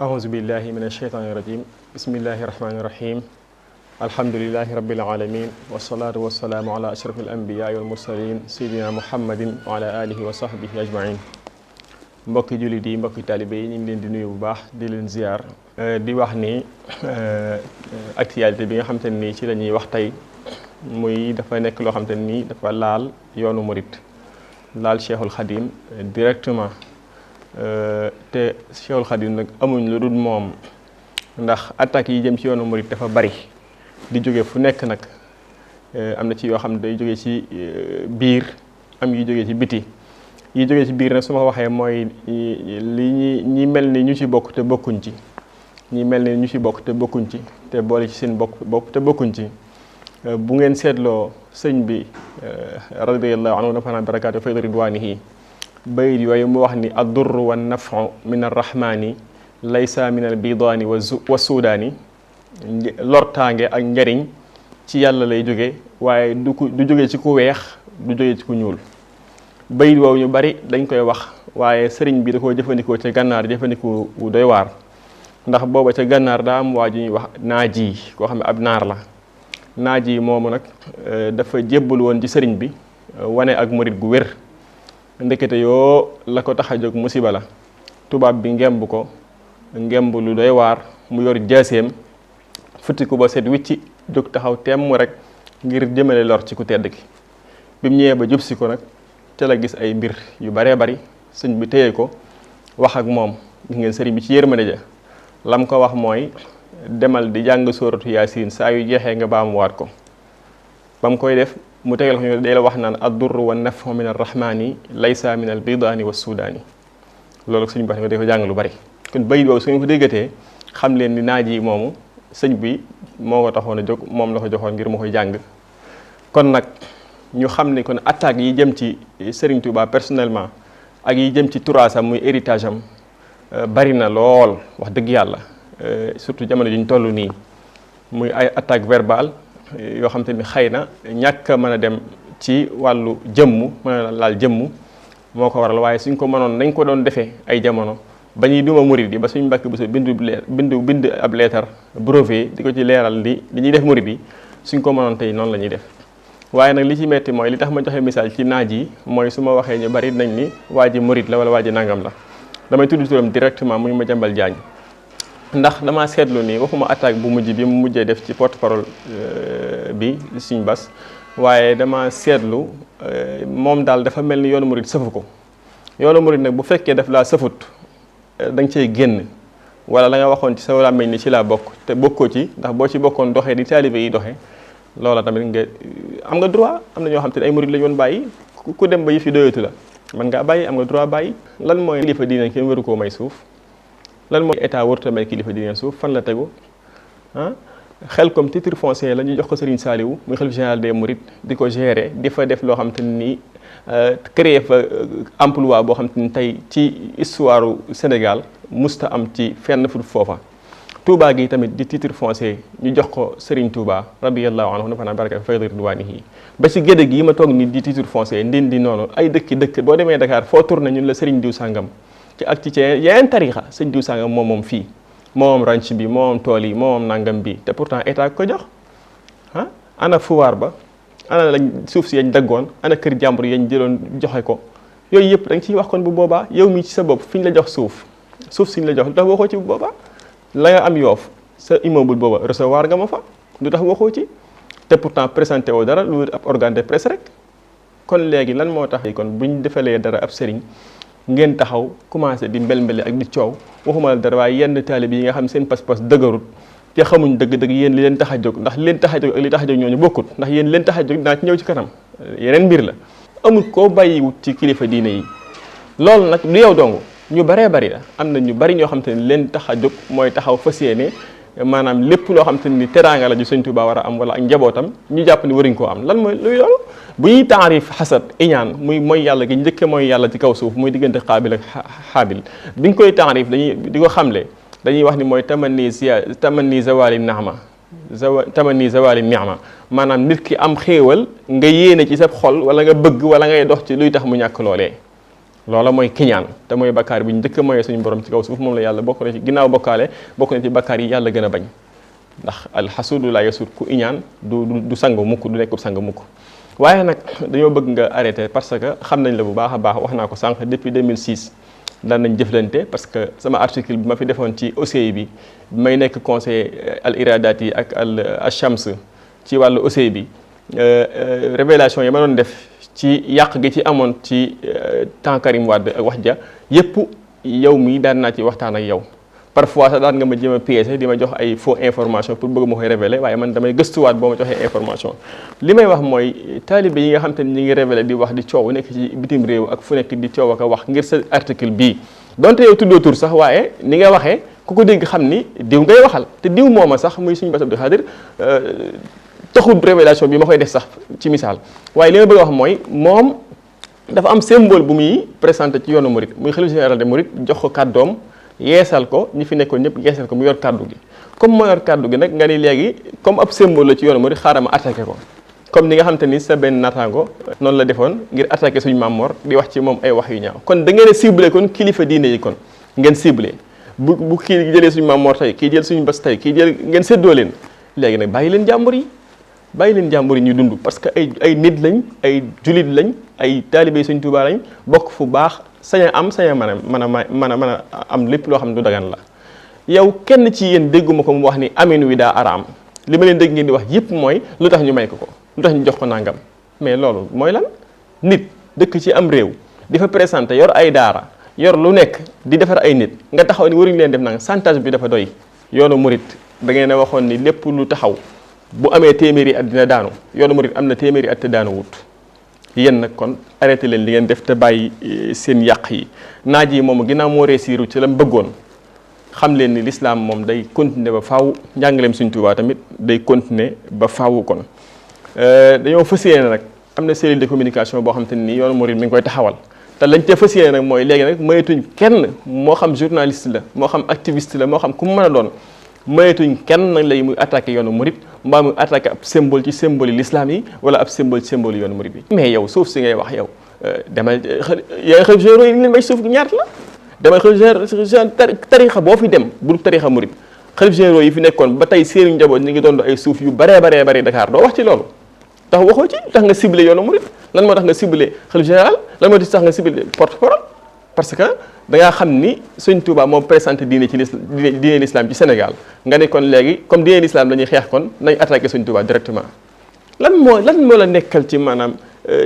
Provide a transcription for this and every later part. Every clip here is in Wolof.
أعوذ بالله من الشيطان الرجيم بسم الله الرحمن الرحيم الحمد لله رب العالمين والصلاة والسلام على أشرف الأنبياء والمرسلين سيدنا محمد وعلى آله وصحبه أجمعين mbokki jullit yi mbokki taalibe yi ñu ngi leen di nuyu bu baax di leen ziar di wax ni actualité bi nga xamante ni ci la ñuy wax tey muy dafa nekk loo xamante ni dafa laal yoonu murit laal Cheikhul Khadim directement te Cheikhul Khadim nag amuñ lu dul moom ndax attaques yi jëm ci yoonu murit dafa bari di jóge fu nekk nag am na ci yoo xam ne day jóge ci biir am yu jóge ci biti yi jóge ci biir nag su ma waxee mooy li ñi mel ni ñu ci bokk te bokkuñ ci ñi mel ni ñu ci bokk te bokkuñ ci te boole ci seen bopp te bokkuñ ci bu ngeen seetloo sëñ bi radiyallahu anhu nafana barakaatu fayda ridwanihi bayit yooyu mu wax ni ad-durru wa nafu min arrahmani laysa min al bidaani wa suudaani lortaange ak njariñ ci yàlla lay jóge waaye du jóge ci ku weex du jóge ci ku ñuul bayit woowu ñu bari dañ koy wax waaye sëriñ bi da koo jëfandikoo ca gànnaar jëfandikoo wu doy waar ndax booba ca gànnaar daa am waa ju ñuy wax naaji koo xam ne ab naar la naaji moomu nag dafa jébbal woon ci sëriñ bi wane ak murit gu wér ndekete yoo la ko tax a jóg musiba la tubaab bi ngemb ko ngemb lu doy waar mu yor jaaseem futti ko ba set wicci jóg taxaw temm rek ngir jëmale lor ci ku tedd ki bi mu ñëwee ba jub si ko nag te la gis ay mbir yu baree bari sëñ bi téye ko wax ak moom gis ngeen sëriñ bi ci yërmande ja lam ko wax mooy demal di jàng sóoratu yaasin saa yu jeexee nga baamuwaat ko ba mu koy def mu tegal ko ñu day la wax naan ad-durru wa nafu min arrahmani laysa min al bidaani wa suudaani loolu suñu bax day ko jàng lu bari kon bayit boobu su ngeen ko déggatee xam leen ni naaj yi moomu sëñ bi moo ko taxoon a jóg moom la ko joxoon ngir mu koy jàng kon nag ñu xam ne kon attaques yi jëm ci Serigne Touba personnellement ak yi jëm ci turaasam muy héritage am bari na lool wax dëgg yàlla surtout jamono ji ñu toll nii muy ay attaque verbale yoo xam te ni xëy na ñàkk a mën a dem ci wàllu jëmm mën a laal jëmm moo ko waral waaye suñ ko mënoon nañ ko doon defee ay jamono ba ñuy duma murid yi ba suñ mbàkk bu sa bind ab leetar brevet di ko ci leeral li ñuy def murid yi suñ ko mënoon tey noonu la ñuy def waaye nag li ci metti mooy li tax ma joxe misaal ci naaj yi mooy su ma waxee ñu bari nañ ni waa ji murid la wala waa ji nangam la damay tudd turam directement muy Madiambal Diagne ndax damaa seetlu nii waxuma attaque bu mujj bi mu mujjee def ci porte parole bi Sëñ Bass waaye dama seetlu moom daal dafa mel ni yoonu murid sëfu ko yoonu murid nag bu fekkee daf laa sëfut da nga cey génn wala la nga waxoon ci sa làmmiñ ni ci laa bokk te bokkoo ci ndax boo ci bokkoon doxee di taalibe yi doxee loola tamit nga am nga droit am na ñoo xam te ne ay murid la ñu woon bàyyi ku dem ba yëf yi doyatu la man ngaa bàyyi am nga droit bàyyi lan mooy kilifa diine kenn waru koo may suuf lan mooy état warut a may kilifa diine suuf fan la tegu xel comme titre foncier la ñu jox ko Serigne Saliou muy xalifa général des mourides di ko gérer di fa def loo xam te ni créer fa emploi boo xam te ni tey ci histoire Sénégal musta am ci fenn fu foofa Touba gi tamit di titre foncier ñu jox ko Serigne Touba radiyallahu anhu nafana baraka fayda ridwanihi ba ci gédé gi ma toog ni di titre foncier ndindi noonu ay dëkk boo demee Dakar foo tourné ñun la Serigne diw sàngam ci ak ci yeneen tarixa sëñ diw sàngam moom fii moom ranch bi moom tool yi moom nangam bi te pourtant état ko jox ana fuwaar ba ana lañ suuf si yañ daggoon ana kër jàmbur yañ jëloon joxe ko yooyu yëpp da nga ciy wax kon bu boobaa yow mi ci sa bopp fi ñu la jox suuf siñ la jox lu tax waxoo ci bu boobaa la nga am yoof sa immeuble booba recevoir nga ma fa lu tax waxoo ci te pourtant présenté woo dara lu ab organe de presse rek kon léegi lan moo tax kon buñ defalee dara ab sëriñ ngeen taxaw commencé di mbel-mbeli ak di coow waxuma la dara waaye yenn taalib yi nga xam seen pas-pas dëgërut te xamuñ dëgg-dëgg yéen li leen tax a jóg ndax li leen tax a jóg ak li tax a jóg ñooñu bokkut ndax yéen leen tax a jóg dinaa ci ñëw ci kanam yeneen mbir la amul koo bàyyiwut ci kilifa diine yi loolu nag du yow dong ñu baree bari la am na ñu bari ñoo xam te ne leen tax a jóg mooy taxaw fas yéene maanaam lépp loo xam te ni teraanga la ju Sëñ Tuubaa war a am wala ak njabootam ñu jàpp ni waruñ koo am lan mooy luy loolu bu ñuy taarif xasad iñaan muy mooy yàlla gi njëkke mooy yàlla ci kaw suuf muy diggante xaabil ak xaabil bi ñu koy taarif dañuy di ko xamle dañuy wax ni mooy tamanni zawali naama tamanni zawali ni'ma maanaam nit ki am xéewal nga yéene ci sa xol wala nga bëgg wala ngay dox ci luy tax mu ñàkk loolee loola mooy kiñaan te mooy bakkaar bi ñu njëkk a moyee suñu borom ci kaw suuf moom la yàlla bokk na ci ginnaaw bokkaale bokk na ci bakkaar yi yàlla gën a bañ ndax alxasuudu laa yasuud ku iñaan du sang mukk du nekkub sang mukk waaye nag dañoo bëgg nga arrêté parce que xam nañ la bu baax a baax wax naa ko sànq depuis 2006 daan nañ jëflante parce que sama article bi ma fi defoon ci OCI bi may nekk conseil al iradaat yi ak al shams ci wàllu OCI bi révélation yi ma doon def ci yàq gi ci amoon ci temps Karim Wade ak wax ja yépp yow mii daan naa ci waxtaan ak yow parfois sax daan nga ma jéem a piéger di ma jox ay faux information pour bëgg ma koy révéler waaye man damay gëstuwaat boo ma joxee information li may wax mooy taalibe yi nga xam te ne ñi ngi révéler di wax di coow nekk ci bitim réew ak fu nekk di coow ak a wax ngir sa article bii donte yow tuddoo tur sax waaye ni nga waxee ku ko dégg xam ni diw ngay waxal te diw mooma sax muy suñu Bass Abdou Khadre taxul révélation bi ma koy def sax ci misaal waaye li ma bëgg a wax mooy moom dafa am symbole bu muy présenté ci yoonu Mouride muy xalifa général de Mouride jox ko kàddoom yeesal ko ñi fi nekkoon ñëpp yeesal ko mu yor kàddu gi comme moo yor kàddu gi nag nga ni léegi comme ab symbole la ci yoonu Mouride xaaral ma attaqué ko comme ni nga xam te ni sa benn naataango noonu la defoon ngir attaqué suñu Maam Mor di wax ci moom ay wax yu ñaaw kon da ngeen a ciblé kon kilifa diine yi kon ngeen ciblé bu kii jëlee suñu Maam Mor tey kii jël suñu Bass tey kii jël ngeen séddoo leen léegi nag bàyyi leen jàmbur yi ñu dund parce que ay nit lañ ay julit lañ ay taalibe Sëñ Tuubaa lañ bokk fu baax sañ a am lépp loo xam ne du dagan la yow kenn ci yéen dégguma ko mu wax ni amin wi daa araam li ma leen dégg ngeen di wax yëpp mooy lu tax ñu may ko lu tax ñu jox ko nangam mais loolu mooy lan nit dëkk ci am réew di fa présenté yor ay daara yor lu nekk di defar ay nit nga taxaw ni waruñu leen def nang chantage bi dafa doy yoonu murit da ngeen a waxoon ni lépp lu taxaw bu amee téeméeri at dina daanu yoonu murit am na téeméeri at te daanu wut yéen nag kon arrêté leen li ngeen def te bàyyi seen yàq yi naaj yi moom ginnaaw moo réussiru ci la mu bëggoon xam leen ni l'islam moom day continuer ba faaw njàngaleem Sëñ Tuubaa tamit day continuer ba faaw kon dañoo fas yéene nag am na cellule de communication boo xam te ni yoonu murit mi ngi koy taxawal te lañ te fas yéene nag mooy léegi nag mayetuñ kenn moo xam journaliste la moo xam activiste la moo xam ku mu mën a doon mayetuñ kenn nag lay muy attaqué yoonu murit mbaa muy attaqué ab symbole ci symbole yi l'islam yi wala ab symbole ci symbole yoonu murit bi mais yow suuf si ngay wax yow demal yaa xëy généraux yi leen may suuf ñaata la demal xëy tarixa boo fi dem bu tarixa murit xalif généraux yi fi nekkoon ba tey seeni njaboot ñi ngi doon ay suuf yu baree Dakar doo wax ci loolu tax waxoo ci tax nga ciblé yoonu murit lan moo tax nga ciblé xalif général lan moo tax nga ciblé porte-parole parce que da ngaa xam ni Sëñ Tuubaa moom présenté diine l'islam ci Sénégal nga ne kon léegi comme diine l'islam la ñuy xeex kon nañ attaqué Sëñ Tuubaa directement lan moo la nekkal ci maanaam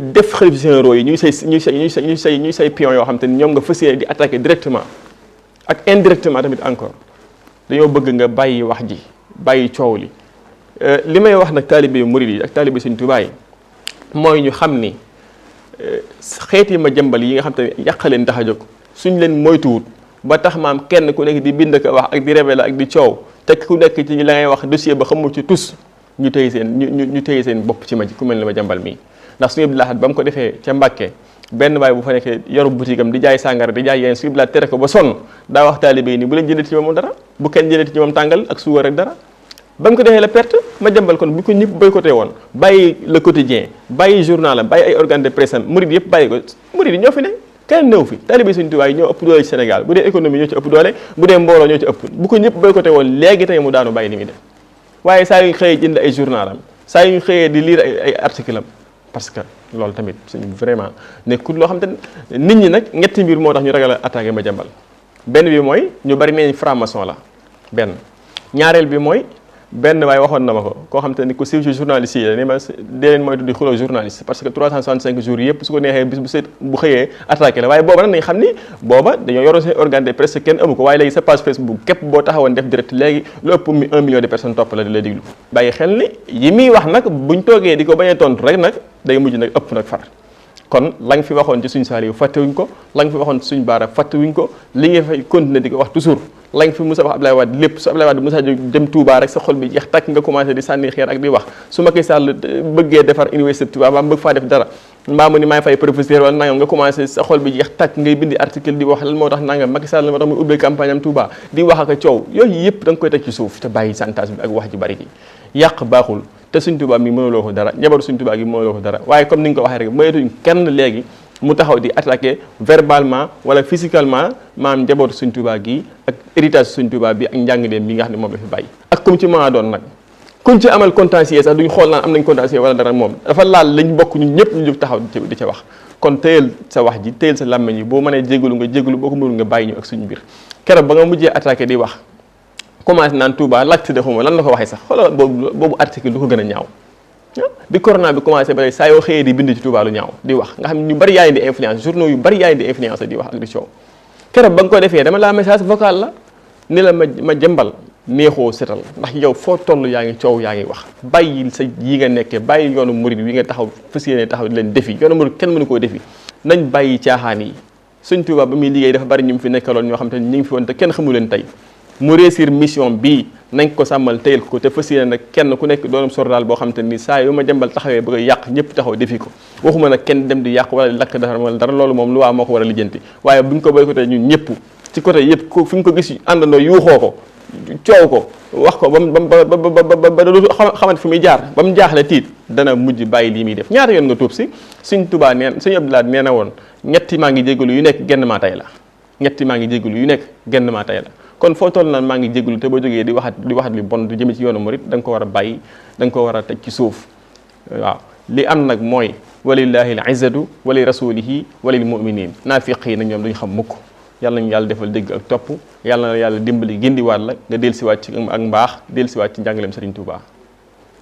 def xalif généraux yi ñuy say pion yoo xam te ni ñoom nga fas yéene di attaqué directement ak indirectement tamit encore dañoo bëgg nga bàyyi wax ji bàyyi coow li may wax nag taalibe murid yi ak taalibe Sëñ Tuubaa yi mooy ñu xam ni xeeti ma jëmbal yi nga xam te ne yàq leen tax a jóg suñ leen moytuwut ba tax maam kenn ku nekk di bind ko wax ak di révéler ak di coow te ku nekk ci la ngay wax dossier ba xamul ci tus ñu téye seen bopp ci ma ku mel ni ma jàmbal mii ndax suñu Abdou Lahad ba mu ko defee ca Mbàkke benn waay bu fa nekkee yoru boutique am di jaay sàngara di jaay yeneen suñu Abdou Lahad tere ko ba sonn daa wax taalibe yi ni bu leen jëndati ci moom dara bu kenn jëndati ci moom tàngal ak suukar rek dara ba mu ko defee la perte ma jàmbal kon bu ko ñëpp boycotté woon bàyyi le quotidien bàyyi journal am bàyyi ay organe de presse am murid yëpp bàyyi ko murid yi ñoo fi ne kenn néew fi taalibe Sëñ Tuubaa yi ñoo ëpp doole ci Sénégal bu dee économie ñoo ci ëpp doole bu dee mbooloo ñoo ci ëpp bu ko ñëpp boycotté woon léegi tey mu daanu bàyyi li muy def waaye saa yu ñu xëyee jënd ay journal am saa yu ñu xëyee di lire ay article am parce que loolu tamit suñu vraiment nekkul loo xam te nit ñi nag ñetti mbir moo tax ñu ragal a attaqué ma jàmbal benn bi mooy ñu bari nañ franc-maçon la benn ñaareel bi mooy benn waaye waxoon na ma ko koo xam te ni ku siiw ci journaliste yi la ni ma dee leen mooy tuddi xuloo journaliste parce que 365 jours yëpp su ko neexee bis bu xëyee attaqué la waaye booba nag nañ xam ni booba dañoo yoroon seen organe de presse kenn amu ko waaye léegi sa page Facebook képp boo taxawoon def direct léegi lu ëpp 1 million de personnes topp la di la diglu bàyyi xel ni yi muy wax nag buñ toogee di ko bañ a tontu rek nag day mujj nag ëpp nag far kon la nga fi waxoon ci suñu saali yu fàttewuñ ko la nga fi waxoon ci suñu baara fàttewuñ ko li nga fay continuer di ko wax toujours la nga fi Moussa wax Abdoulaye Wade lépp su Abdoulaye Wade Moussa dem Touba rek sa xol bi jeex tàkk nga commencé di sànni xeer ak di wax su Macky Sall bëggee defar université Touba mbaa bëgg faa def dara mbaa mu ni maay fay professeur wala nangam nga commencé sa xol bi jeex tàkk ngay bindi article di wax lan moo tax nangam Macky Sall moo tax muy ubbee campagne am Touba di wax ak a coow yooyu yëpp da nga koy teg ci suuf te bàyyi chantage bi ak wax ji bari ji yàq baaxul te Sëñ Tuubaa mi mënuloo ko dara njabaru Sëñ Tuubaa gi mënuloo ko dara waaye comme ni nga ko waxee rek mayetuñ kenn léegi mu taxaw di attaquer verbalement wala physiquement maam njabootu Sëñ Tuubaa gi ak héritage Sëñ Tuubaa bi ak njàngaleem bi nga xam ne moom la fi bàyyi ak comme ci maa doon nag kuñ ci amal contentieux sax duñ xool naan am nañ contentieux wala dara moom dafa laal lañ bokk ñun ñëpp ñu jóg taxaw di ca wax kon téyel sa wax ji téyel sa làmmiñ yi boo mënee jégalu nga jégalu boo ko mënul nga bàyyi ñu ak suñu mbir keroog ba nga mujjee attaqué di wax commencé naan Touba lacte de xuma lan la ko waxee sax xoolal boobu article du ko gën a ñaaw bi corona bi commencé ba saa yoo xëyee di bind ci Touba lu ñaaw di wax nga xam ne ñu bari yaay di influence journaux yu bari yaay di influence di wax ak di coow keroog ba nga ko defee dama laa message vocal la ni la ma jëmbal neexoo setal ndax yow foo toll yaa ngi coow yaa ngi wax bàyyi sa yi nga nekkee bàyyi yoonu murid wi nga taxaw fas yéene taxaw di leen defi yoonu murid kenn mënu koo defi nañ bàyyi caaxaan yi Sëñ Tuubaa ba muy liggéey dafa bari ñu mu fi nekkaloon ñoo xam te ñu ngi fi woon te kenn xamu leen tey mu réussir mission bii nañ ko sàmmal téyel ko te fas yéene nag kenn ku nekk doonum sordaal boo xam te ni saa yu ma jëmbal taxawee bëgg a yàq ñëpp taxaw defi ko waxuma nag kenn dem di yàq wala lakk dara wala dara loolu moom lu waa moo ko war a lijjanti waaye buñ ko boycotté ñun ñëpp ci côté yëpp ko fi nga ko gis àndandoo yuuxoo ko coow ko wax ko ba du xamante fi muy jaar ba mu jaaxle tiit dana mujj bàyyi lii muy def ñaata yoon nga tuub si Sëñ Tuubaa neen Sëñ Abdou Lahad nee na woon ñetti maa ngi jégalu yu nekk genn maa tay la ñetti maa ngi jégalu yu nekk genn maa tay la kon foo toll naan maa ngi jégalu te boo jógee di waxat li bon du jëme ci yoonu murit da nga ko war a bàyyi da nga ko war a teg ci suuf waaw li am nag mooy walillahi al izzatu wali rasulihi walil muminin naafiq yi nag ñoom duñu xam mukk yàlla nañu yàlla defal dégg ak topp yàlla na yàlla dimbali gindiwaat la nga dellusiwaat ci ak mbaax dellusiwaat ci njàngaleem Sëriñ Tuubaa